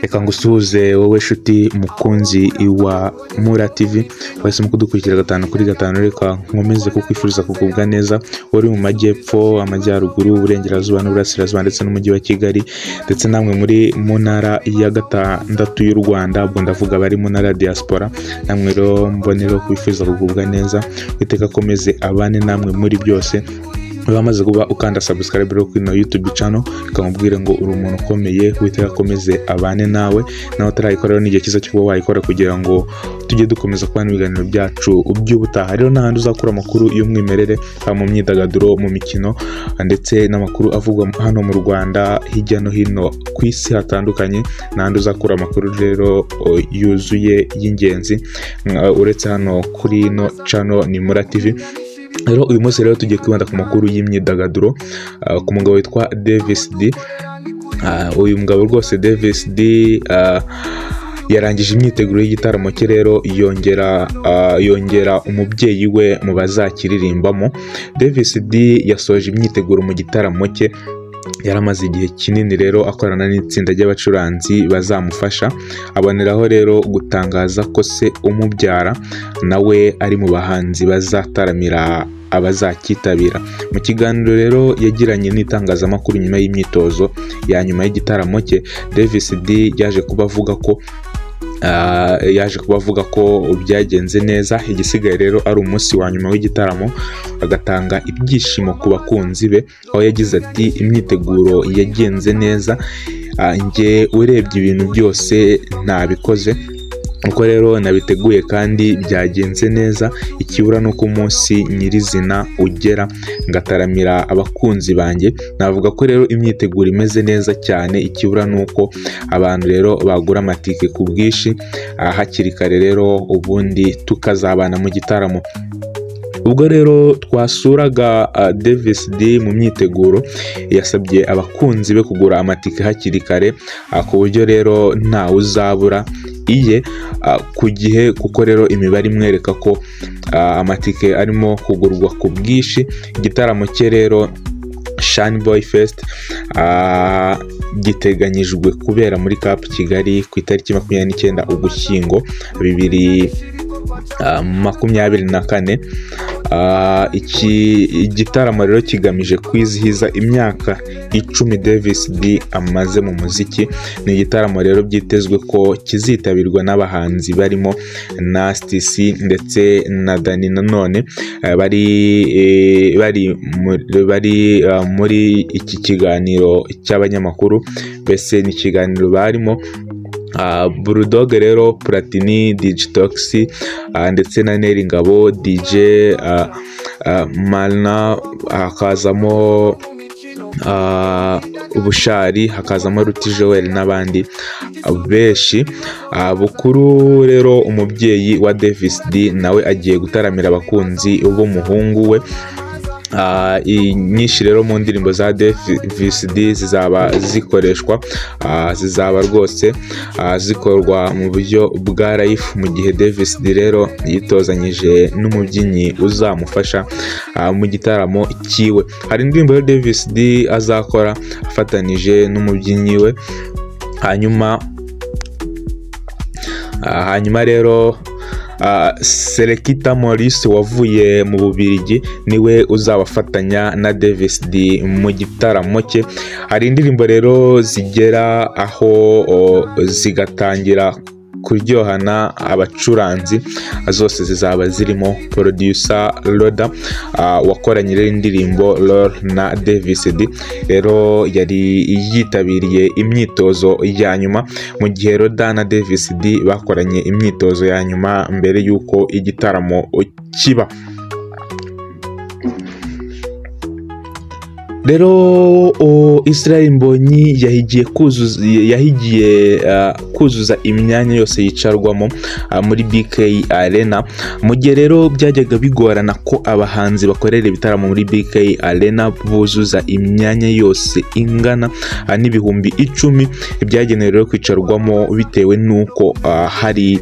Reka ngusuhuze wowe shuti mukunzi wa Mura TV, wahisemo kudukurikira gatanu kuri gatanu. Reka nkomeze kukwifuriza kugubwa neza, uri mu majyepfo, amajyaruguru, uburengerazuba n'uburasirazuba ndetse n'umujyi wa Kigali, ndetse namwe muri mu ntara ya gatandatu y'u Rwanda, ubwo ndavuga bari mu ntara ya diaspora. Namwe rero mbonero kwifuriza kugubwa neza, Uwiteka akomeze abane namwe muri byose. Wamaze kuba ukanda subscribe rero kuri YouTube channel, kamubwire ngo uri umuntu ukomeye, Uwiteka akomeze abane nawe. Nawe utarayikora rero ni igihe cyiza cyo kuba wayikora kugira ngo tujye dukomeza kubana ibiganiro byacu by'ubutaha. Rero n'ahandi uzakura amakuru y'umwimerere, haba mu myidagaduro, mu mikino, ndetse n'amakuru avugwa hano mu Rwanda, hirya no hino ku isi hatandukanye. N'ahandi uzakura amakuru rero yuzuye y'ingenzi uretse hano kuri ino channel ni Mura TV. Rero uyu munsi rero tugiye kwibanda ku makuru y'imyidagaduro, ku mugabo witwa Davis D. Uyu mugabo rwose Davis D yarangije imyiteguro y'igitaramo cye, rero yongera umubyeyi we mu bazakiririmbamo. Davis D yasoje imyiteguro mu gitaramo cye, yaramaze igihe kinini rero akorana n'itsinda ry'abacuranzi bazamufasha. Aboneraho rero gutangaza ko se umubyara nawe ari mu bahanzi bazataramira abazakitabira. Mu kiganiro rero yagiranye n'itangazamakuru nyuma y'imyitozo ya nyuma y'igitaramo cye, Davis D yaje kuba avuga ko byagenze neza. Igisigaye rero ari umunsi wa nyuma w'igitaramo, agatanga ibyishimo ku bakunzi be, aho yagize ati: imyiteguro yagenze neza, njye urebye ibintu byose ntabikoze uko rero nabiteguye kandi byagenze neza. Ikibura nuko umunsi nyirizina ugera ngataramira abakunzi banjye. Navuga ko rero imyiteguro imeze neza cyane, ikibura nuko abantu rero bagura amatike ku bwinshi hakiri kare, rero ubundi tukazabana mu gitaramo. Ubwo rero twasuraga Davis D mu myiteguro, yasabye abakunzi be kugura amatike hakiri kare, ku buryo rero ntawe uzabura iye ku gihe, kuko rero imibare imwereka ko amatike arimo kugurwa ku bwinshi. Igitaramo cye rero Shine Boy Fest giteganyijwe kubera muri Cap Kigali ku itariki 29 Ugushyingo 2024. Iki gitaramo rero kigamije kwizihiza imyaka 10 Davis D amaze mu muziki. Ni igitaramo rero byitezwe ko kizitabirwa n'abahanzi barimo Nasty C ndetse na Dani Nanone, bari muri iki kiganiro cy'abanyamakuru, mbese ni ikiganiro barimo Bulldog rero, Platini, Digitox ndetse na Neri Ngabo, DJ Malna, hakazamo Bushari, hakazamo Ruti Joel n'abandi benshi. Bukuru rero umubyeyi wa Davis D nawe agiye gutaramira abakunzi b'umuhungu we. Nyinshi rero mu ndirimbo za Davis D zizaba zikoreshwa, zizaba rwose zikorwa mu buryo bwa live, mu gihe Davis D rero yitozanyije n'umubyinnyi uzamufasha mu gitaramo cyiwe. Hari indirimbo ya Davis D azakora afatanije n'umubyinnyi we. Hanyuma rero Selekita Maurice wavuye mu Bubiligi niwe uzabafatanya na Davis D mu gitaramo cye. Hari indirimbo rero zigera aho zigatangira kuryohana abacuranzi, zose zizaba zirimo producer Loda wakoranye rero indirimbo Lol na Davis D. Rero yari yitabiriye imyitozo ya nyuma, mu gihe Loda na Davis D bakoranye imyitozo ya nyuma mbere y'uko igitaramo kiba. Rero Israel Mbonyi yahigiye kuzuza imyanya yose yicarwamo muri BK Arena. Mu gihe rero byajyaga bigorana ko abahanzi bakorera ibitaramo muri BK Arena buzuza imyanya yose ingana n'ibihumbi 10 byagenewe rero kwicarwamo, bitewe n'uko hari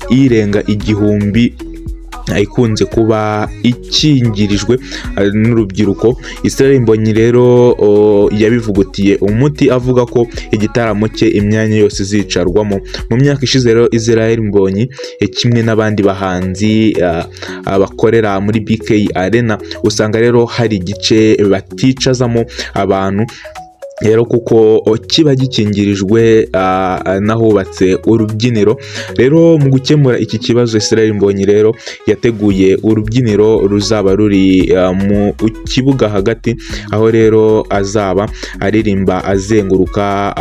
irenga 1000 ikunze kuba ikingirijwe n'urubyiruko. Israel Mbonyi rero yabivugutiye umuti avuga ko igitaramo cye imyanya yose izicarwamo. Mu myaka ishize rero Israel Mbonyi kimwe n'abandi bahanzi bakorera muri BK Arena usanga rero hari igice baticazamo abantu rero kuko kiba gikingirijwe n'ahubatse urubyiniro. Rero mu gukemura iki kibazo Israel Mbonyi rero yateguye urubyiniro ruzaba ruri mu kibuga hagati, aho rero azaba aririmba azenguruka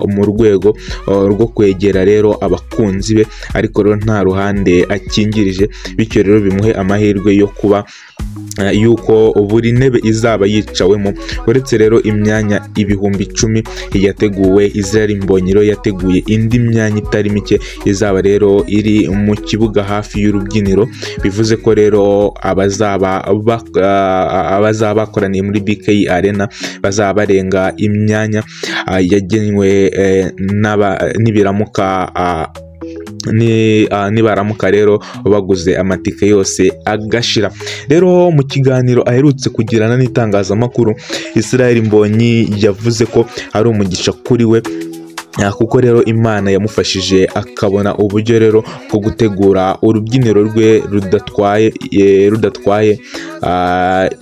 mu rwego rwo kwegera rero abakunzi be, ariko rero nta ruhande akingirije, bityo rero bimuhe amahirwe yo kuba yuko buri ntebe izaba yicawemo. Uretse rero imyanya 10,000 yateguwe, Israel Mbonyi rero yateguye indi myanya itari mike izaba rero iri mu kibuga hafi y'urubyiniro, bivuze ko rero abazaba bakoraniye muri BK Arena bazaba barenga imyanya yagenwe n'ibiramuka nibaramuka rero baguze amatike yose agashira. Rero mu kiganiro aherutse kugirana n'itangazamakuru, Israel Mbonyi yavuze ko ari umugisha kuri we kuko rero Imana yamufashije akabona uburyo rero bwo gutegura urubyiniro rwe rudatwaye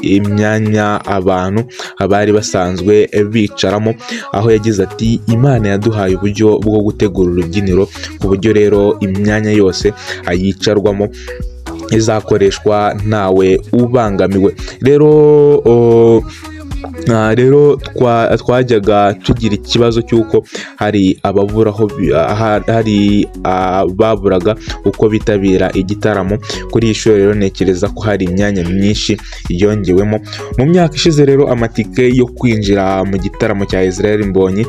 imyanya abantu abari basanzwe bicaramo, aho yagize ati Imana yaduhaye uburyo bwo gutegura urubyiniro ku buryo rero imyanya yose ayicarwamo izakoreshwa ntawe ubangamiwe. Rero rero twajyaga tugira ikibazo cy'uko hari ababuraho hari ababuraga uko bitabira igitaramo. Kuri iyi shuro rero ntekereza ko hari imyanya myinshi yongewemo. Mu myaka ishize rero amatike yo kwinjira mu gitaramo cya Israel Mbonyi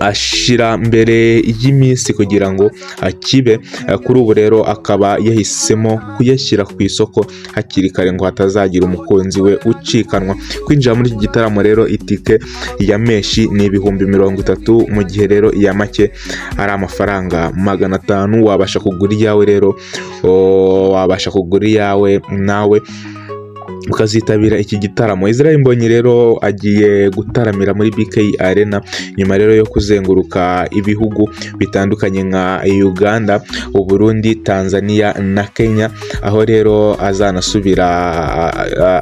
ashira mbere y'iminsi kugira ngo akibe. Kuri ubu rero akaba yahisemo kuyashyira ku isoko hakiri kare ngo hatazagira umukunzi we ucikanwa. Kwinjira muri iki gitaramo rero itike ya meshi ni 30,000, mu gihe rero iya make ari amafaranga 500. Wabasha kugura iyawe rero, wabasha kugura iyawe nawe ukazitabira iki gitaramo. Israel Mbonyi rero agiye gutaramira muri BK Arena nyuma rero yo kuzenguruka ibihugu bitandukanye nka Uganda, Burundi, Tanzania na Kenya, aho rero azanasubira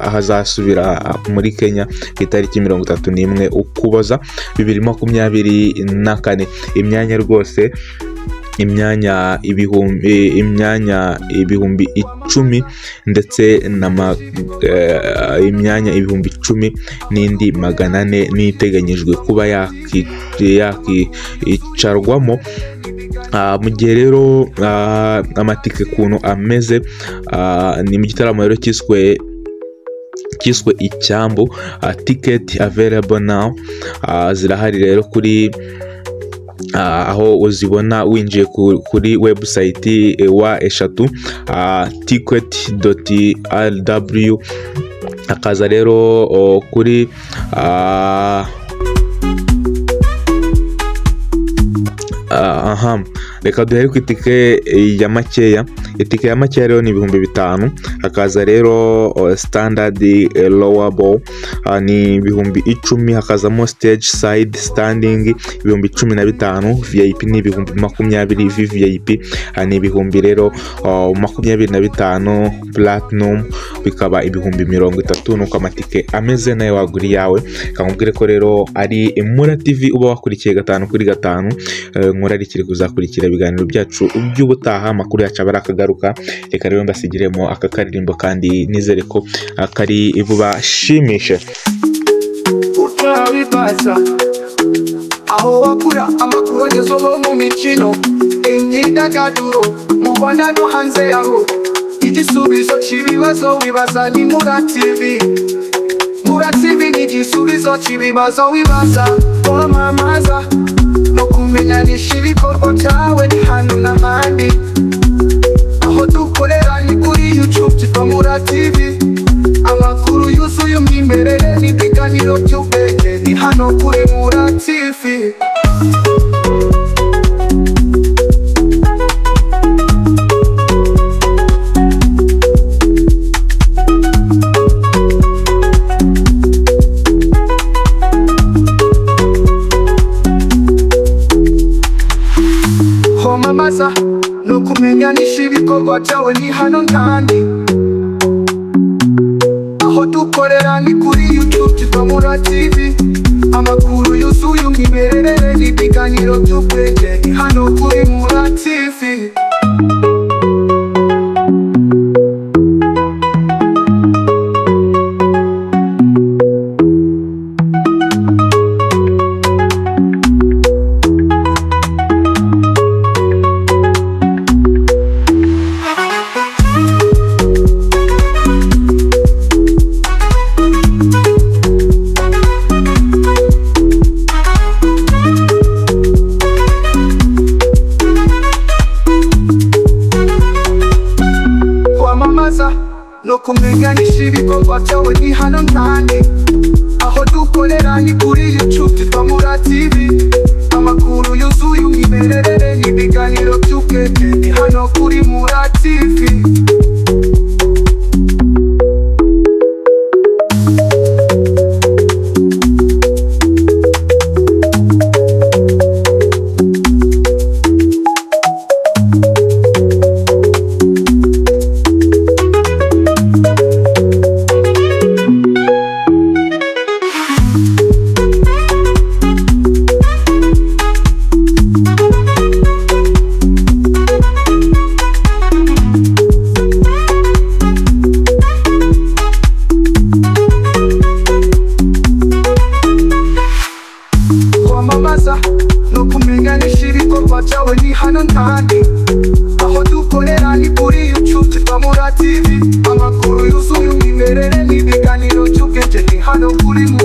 azasubira muri Kenya ku itariki 31 Ukuboza 2024. Imyanya rwose imyanya 10,000 ndetse na imyanya 10,000 n'indi 400 niteganyijwe kuba yakicarwamo. Mu gihe rero amatike kuntu ameze, ni mu gitaramo rero kiswe Icyambu, ticket available now, zirahari rero kuri aho uzibona winjiye kuri website wa 3 ticket.rw, akaza rero kuri reka duhere ku itike ya makeya. Itike ya makeya rero ni 5,000, hakaza rero standard lowable ni 10,000, hakazamo stage side standing 15,000, VIP ni 20,000, VVIP ni 25,000, platinum bikaba 30,000. Nuko amatike ameze nayo wagura iyawe. Kamubwire ko rero ari Mura TV uba wakurikiye 5 kuri 5, nkurarikire kuzakurikira ibiganiro byacu by'ubutaha, amakuru yacu abara akagaruka. Reka rero mbasigiremo aka karirimbo kandi nizere ko kari bubashimishe. Aho wakura amakuru agezweho mu mikino, imyidagaduro mu Rwanda no hanze yaho, igisubizo cy'ibibazo wibaza ni Mura TV. Mura TV ni igisubizo cy'ibibazo wibaza, kwamamaza no kumenyanisha ibikorwa byawe ni hano n'ahandi. Aho dukorera ni kuri YouTube cyitwa Mura TV. Amakuru yuzuye umwimerere n'ibiganiro by'ubwenge ni hano kuri Mura TV. Kwamamaza no kumenyekanisha ibikorwa byawe ni hano ntandi. Aho dukorera ni kuri YouTube twitwa Mura TV. Amakuru yuzuye umwimerere n'ibiganiro by'ubwenge ni hano kuri Mura TV. Kwamamaza no kumenyekanisha ibikorwa byawe ni hano ntandi. Aho dukorera ni kuri YouTube twitwa Mura TV. Amakuru yuzuye umwimerere n'ibiganiro by'ubwenge ni hano kuri Mura TV. Kwamamaza no kumenyekanisha ibikorwa byawe ni hano ntandi. Aho dukorera ni kuri YouTube twitwa Mura TV. Amakuru yuzuye umwimerere n'ibiganiro by'ubwenge ni hano kuri Mura.